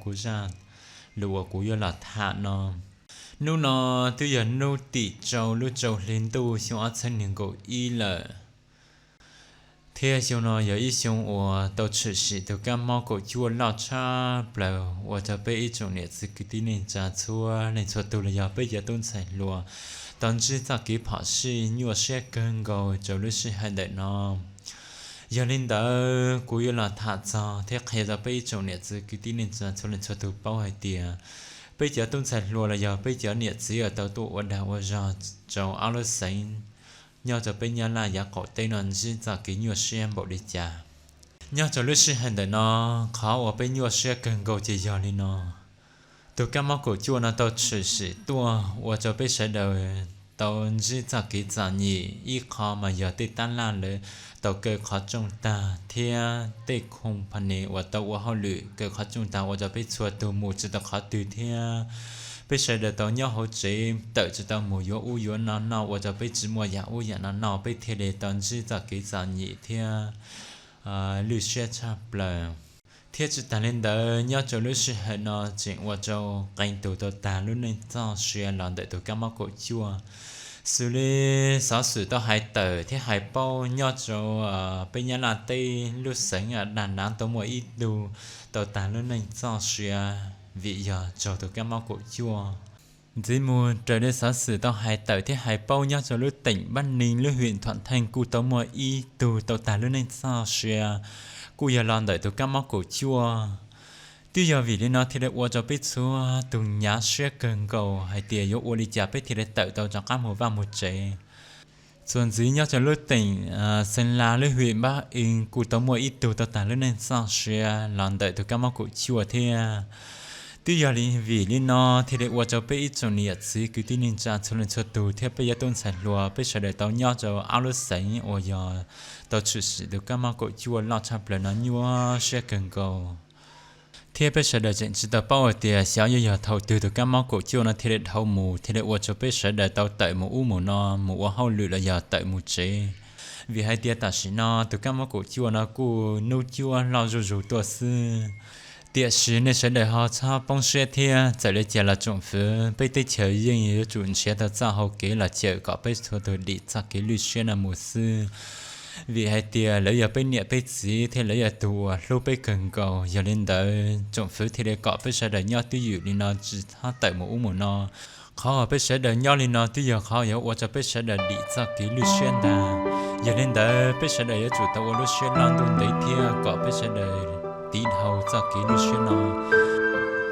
kuv zaj lus uas kuv yuav los tham no. Hnub no twb yog hnub tim rau lub rau hli ntuj xyoo ob txhiab nees nkaum ib lawm, thiab xyoo no yog ib xyoo uas tau tshwm sim tus kab mob kaum cuaj loj tshaj plaws ua rau peb ib tsoom niam txiv kwv tij neej tsa txhua leej txhua tus los yog peb cov tub ntxhais hluas tau ntsib txoj kev phom sij nyuaj siab kawg nkaus rau lub sij hawm ntawm no. Yog li ntawd kuv yuav los tham txog thiab qhia rau peb ib tsoom niam txiv kwv tij neej tsa txhua leej txhua tus paub hais tias peb cov tub ntxhais hluas los yog peb cov niam txiv uas tau tuaj ua dag ua zog rau ob lub xeev nyob rau peb Nyab Laj yav qaum teb no ntsib txoj kev nyuaj siab npaum li cas. Nyob rau lub sij hawm ntawm no, qhov uas peb nyuaj siab kawg nkaus ces yog li no: tus kab mob kaum cuaj no tau tshwm sim tuaj ua rau peb sawv daws tau ntsib txoj kev txom nyem. Ib qho mas yog tej tab laj lawv tau kaw qhov rooj tag thiab tej company uas tau ua hauj lwm kaw qhov rooj tag ua rau peb txhua tus mus tsis tau qhov twg thiab peb sawv daws tau nyob hauv tsev tawm tsis tau mus yuav ub yuav no noj ua rau peb tsis muaj yam ub yam no noj, peb thiaj li tau ntsib txoj kev txom nyem thiab lwj siab tshaj plaws. Thiab tsis tas li ntawd, nyob rau lub sij hawm no tseem ua rau qee tus tau tag lub neej txoj sia los ntawm tus kab mob kaum cuaj. Xws li xov xwm tau hais tawm thiab hais paub, nyob rau peb Nyab Laj teb lub xeev Đà Nẵng tau muaj ib tug tau tag lub neej txoj sia vim yog raug tus kab mob kaum cuaj. Ntxiv mus raws li xov xwm tau hais tawm thiab hais paub, nyob rau lub teem Bắc Ninh lub huyện Thuận Thành kuj tau muaj ib tug tau tag lub neej txoj sia kuj yog los ntawm tus kab mob kaum cuaj. Twb yog vim li no thiaj li ua rau peb txhua tus hnyav siab kawg nkaus hais tias yuav ua li cas peb thiaj li tawm tau rov qab mus vaj mus tsev. Txuas ntxiv nyob rau lub teem Sơn La lub huyện Bắc Yên kuj tau muaj ib tug tau tag lub neej txoj sia los ntawm tus kab mob kaum cuaj thiab. Twb yog vim li no thiaj li ua rau peb ib tsoom niam txiv kwv tij neej tsa txhua leej txhua tus thiab peb cov tub ntxhais hluas peb sawv daws tau nyob rau ob lub xeev uas yog tau tshwm sim tus kab mob kaum cuaj loj tshaj plaws no nyuaj siab kawg nkaus. Thiab peb sawv daws tseem tsis tau paub hais tias xyov yuav yog thaum twg tus kab mob kaum cuaj no thiaj li dhau mus thiaj li ua rau peb sawv daws tau tawm mus ub mus no mus ua hauj lwm los yog tawm mus tsev. Vim hais tias tam sim no tus kab mob kaum cuaj no kuj hnub cuab loj zuj zus tuaj xwb. Tiam sis nej sawv daws ho txhob poob siab thiab, txawm li cas los tsoom fwv peb teb chaws yeej yuav tsum nrhiav tau txoj hau kev los cawm kom peb txhua tus dim txoj kev lwj siab no mus xwb. Vim hais tias lawv yog peb niam peb txiv thiab lawv yog tus uas hlub peb kawg nkaus. Yog li ntawd tsoom fwv thiaj li kom peb sawv daws nyob twj ywm li no tsis txhob tawm mus ub mus no. Qhov uas peb sawv daws nyob li no twb yog qhov yuav ua rau peb sawv daws dim txoj kev lwj siab ntag. Yog li ntawd peb sawv daws yuav tsum tau ua lub siab loj ntuj ntev thiab kom peb sawv daws tiv dhau txoj kev lwj siab no.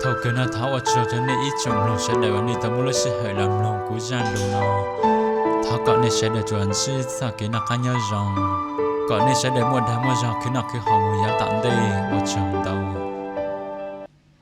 Thaum kawg no thov ua tsaug rau nej ib tsoom mloog sawv daws uas nej tau muab lub sij hawm los mloog kuv zaj lus no. Thov kom nej sawv daws tsuas ntsib txoj kev noj qab nyob zoo, kom nej sawv daws muaj dag muaj zog khwv noj khwv haus mus yav tom ntej. Ua tsaug ntau.